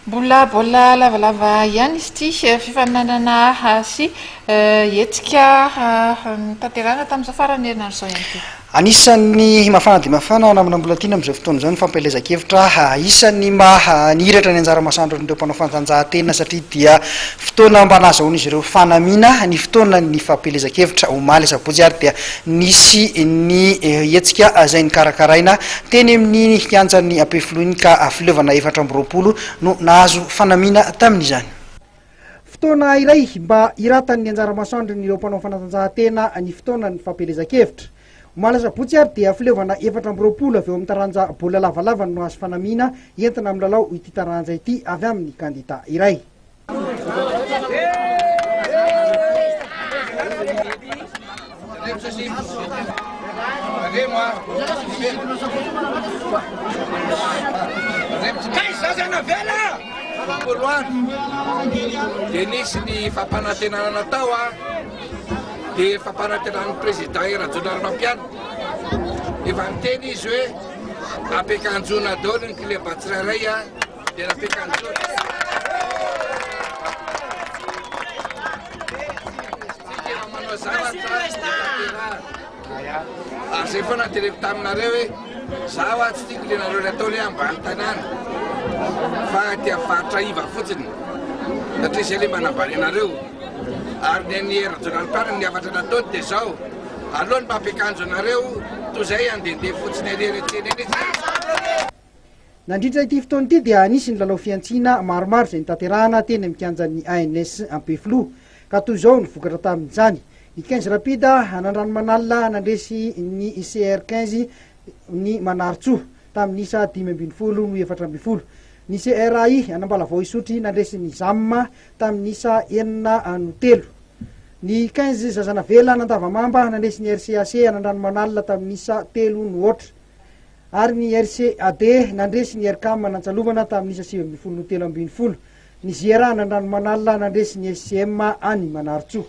Mbola baolina lavalava ihany izy ity fifaninanana sy hetsika notanterahina tamin'izao faran'ny herinandro izao ihany koa. Anisan'ny mafana dia mafana namana Mbolatiana amin'izao fotoana izao ny fampielezan-kevitra. Isan'ny mba nihiratra ny anjara masoandron'ireo mpanao fanatanjahantena satria dia fotoana mba nahazahoan'izy ireo fanamiana ny fotoanan'ny fampielezan-kevitra. Omaly asabotsy ary dia nisy ny hetsika izay nokarakaraina teny amin'ny kianjan'ny Ampefiloha iny ka fileovana 24 no nahazo fanamiana tamin'izany. Fotoana iray mba hiratan'ny anjara masoandron'ireo mpanao fanatanjahantena ny fotoanan'ny fampielezan-kevitra. Omaly asabotsy ary dia fileovana 24 avy eo amin'ny taranja baolina lavalava no nahazo fanamiana entina milalao ity taranja ity avy amin'ny kandida iray. Dia nisy ny fampanantenana natao a, dia fampanantenan'ny président Hery Rajaonarimampianina. Efa niteny izy hoe ampiakanjoana daholo ny club tsirairay a. Ary zay foana teneniko taminareo hoe zaho a tsy tiako le nareo le atao le ambany tanàna fa aty amin'ny faritra iva fotsiny satria zay le manambany anareo. Ary ny an'i Hery Rajaonarimampianina ny hafatra nataony dia zao, aleo ny mampiakanjo anareo toy izay handehandeha fotsiny ery eny an-tsena eny izy. Nandritra ity fotoana ity dia nisy ny lalao fihantsiana maromaro izay notanterahana teny amin'ny kianjan'ny ANS Ampefiloha. Ka toy izao ny vokatra tamin'izany, ny Quinze Rapide an'Andranomanalina nandresy ny CR Quinze ny Manarintsoa tamin'ny isa 15 no 14. Ny CRAI an'Ambalavao Isotry nandresy ny Zam tamin'ny isa enina no telo. Ny Quinze Zazanavela an'Andavamamba nandresy ny RCAC an'Andranomanalina tamin'ny isa telo no aotra. Ary ny RCAD nandresy ny Rcam Anantsalovana tamin'ny isa 19 no 13. Ny JRA an'Andranomanalina nandresy ny SCM any Manarintsoa.